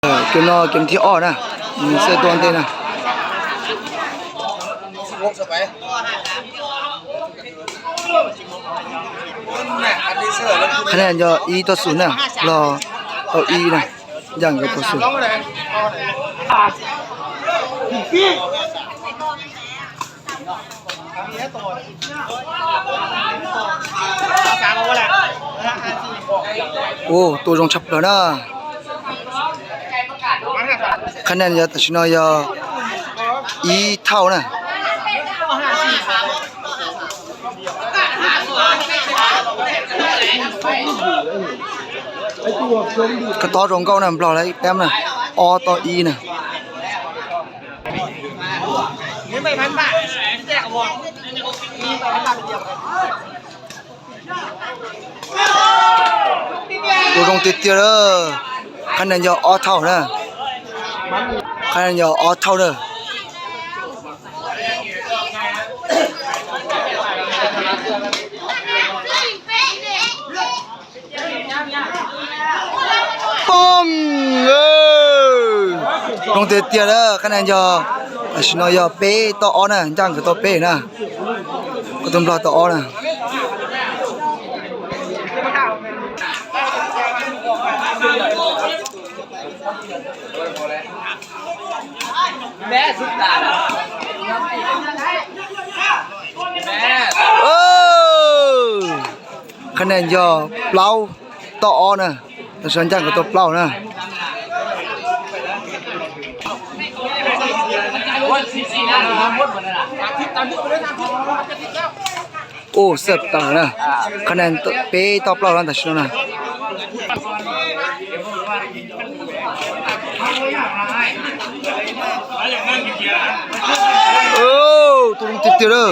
ເອີ ເກມນອກ ເກມທີ່ອອກນະ ມີເສື້ອຕົວເຕະນະ. ຄະແນນຢູ່ ອີ່ ຕໍ່ ສູນນະ ລາວ ຕໍ່ ອີ່ ນະ ຢ່າງກັນ ຕໍ່ ສູນ. ໂອ້ ໂຕລົງທັບແລ້ວນະ. ຄະແນນຢາຕັດສິນເນາະ ຢາ ອີ່ ເທົ່ານະ. ກະຕໍ່ລົງເກົ່ານະ ເປົ່າໄດ້ແຕ້ມນະ ອໍ ຕໍ່ ອີ່ ນະ. ໂຕລົງຕິດໆເດີ ຄະແນນຢາ ອໍ ເທົ່ານະ ຄະແນນຢາ ອໍ ເທົ່າເດີ. ປຶ້ງ ເອີ ລົງເຕະເຕະເດີ ຄະແນນຢາ ອາຊິໂນຢາ ເປ ຕໍ່ ອໍ ນະ ຢ່າງກະຕໍ່ ເປ ນະ ກະຕຸມບລອກ ຕໍ່ ອໍ ນະ. ແມ່ສຸດຕາແມ່ ເອີ ຄະແນນຢາ ເປົ່າ ຕໍ່ ອໍ ນະ ແຕ່ສ່ວນຈັງກະຕົວເປົ່ານະ. ໂອ້ ເສີບຕານະ ຄະແນນເປ ຕໍ່ ເປົ່າ ນະ ແຕ່ຊິໂນນະ. ໂອ້ ໂຕລົງຕິດໆເດີ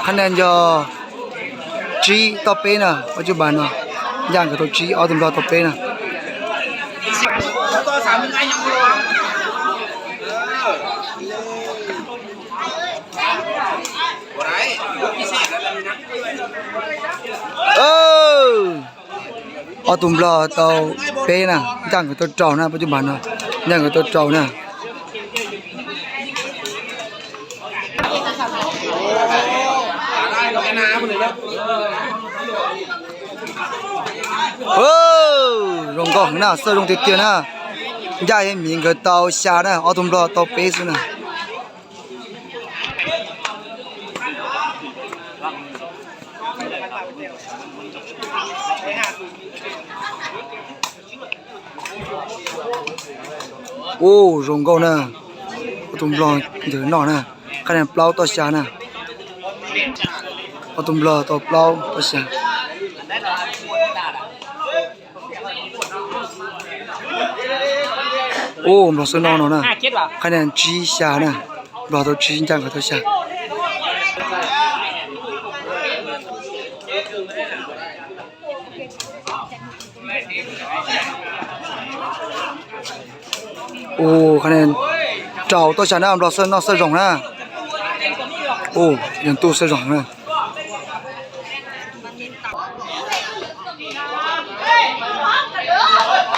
ຄະແນນຢາ ຈີ ຕໍ່ ເປ ນະ ປັດຈຸບັນນະ ຢ່າງກະໂຕຈີ ອໍ ຕຸມບລອກ ຕໍ່ ເປ ນະ. ເອີ ອໍ ຕຸມບລອກ ຕໍ່ ເປ ນະ ຢ່າງກະໂຕເຈົ້ານະ ປັດຈຸບັນນະ ຢ່າງກະໂຕເຈົ້ານະ. ເອີ ລົງກອງນະ ເສີບລົງຕິດໆນະ ຢ່າໃຫ້ມີເກີດຕໍ່ຊານະ ອໍ ຕຸມບລອກ ຕໍ່ ເປ ຊຸນະ. ໂອ້ ລົງກອງນະ ອໍ ຕຸມບລອກ ເດີນນອກນະ ຄະແນນເປົ່າ ຕໍ່ ຊານະ ອໍ ຕຸມບລອກ ຕໍ່ ເປົ່າ ຕໍ່ ຊາ. ໂອ້ ບລອກ ເສີບນອກນະ ຄະແນນຈີ ຊານະ ບລອກ ຕໍ່ ຈີ ຈັງກະຕໍ່ ຊາ. ໂອ້ ຄະແນນເຈົ້າ ຕໍ່ ຊານະ ບລອກ ເສີບນອກ ເສີບລົງນະ. ໂອ້ ຍັງຕູ້ ເສີບລົງນະ.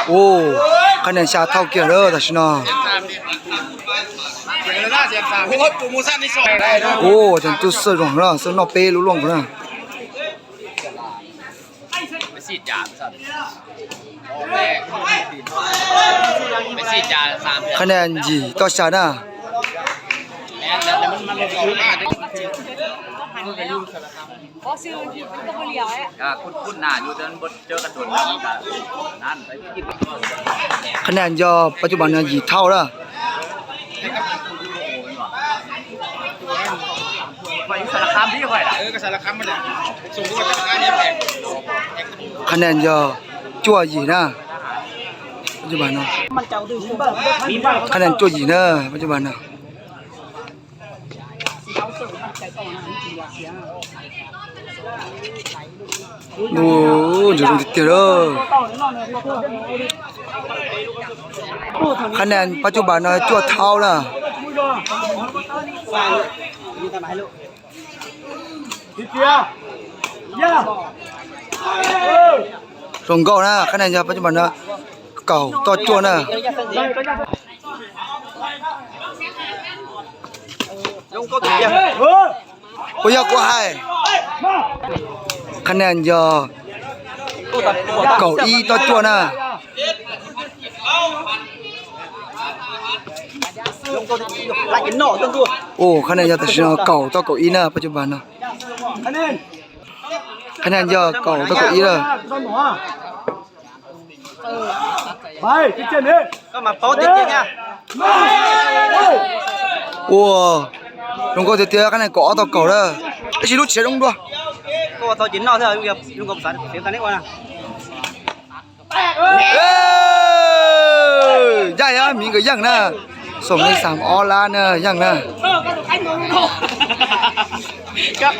ໂອ້ ຄະແນນຊາເທົ່າກັນເດີ ແຕ່ຊິໂນ. ໂອ້ ຈັນຕູ້ ເສີບລົງນະ ເສີບນອກ ເປ ລຸລົງນະ. ໄປສີດຢາຊັ້ນ ໄປສີດຢາສາມເທື່ອ ຄະແນນຈີ ຕໍ່ ຊານະ. ບໍ່ຊື້ມັນກະບໍ່ຫຼຽວແຫຼະ ອ່າ ຄຸ້ນໆໜ້າຢູ່ ແຕ່ມັນບໍ່ເຈີກັນດົນ ມັນກະນັ້ນໄປກິນ. ຄະແນນຢາ ປັດຈຸບັນນະ ຢີ ເທົ່າລະ. ຂ້ອຍຢູ່ສາລະຄາມພີ້ຂ້ອຍລະ ເອີ ກະສາລະຄາມຫັ້ນແຫຼະ ສົ່ງລູກໄປສາລະຄາມນີ້ແຫຼະ. ຄະແນນຢາ ຈົວ ຢີ ນະ ປັດຈຸບັນນະ ຄະແນນ ຈົວ ຢີ ເດີ ປັດຈຸບັນນະ. ໂອ້ ຢູ່ລົງຕິດໆເດີ ຄະແນນປັດຈຸບັນນະ ຈົວ ເທົ່າລະ. ລົງກອງນະ ຄະແນນຢາ ປັດຈຸບັນນະ九到九呢。不要过海。คะแนนอยู่เก้าอีต่อจ้วนะ โอ้ คะแนนอยู่แต่ชนะเก้าต่อเก้าอีนะ ปัจจุบันเนาะ คะแนนอยู่เก้าต่อเก้าอีเด้อ ไป เจ็ดเจ็ด นี่ ก็มาเป้าเจ็ดเจ็ดเนี่ย 哇，龙哥直接刚才搞二到九了，一起录起来，龙哥。ก็เป้าเจ็ดนอกเถอะ ลุงก็ประสานเสียงกันนี่ก่อนนะ เอ้ย ใหญ่อะ มีก็ยังนะ ส่งในสามออลล้านนะ ยังนะ ครับ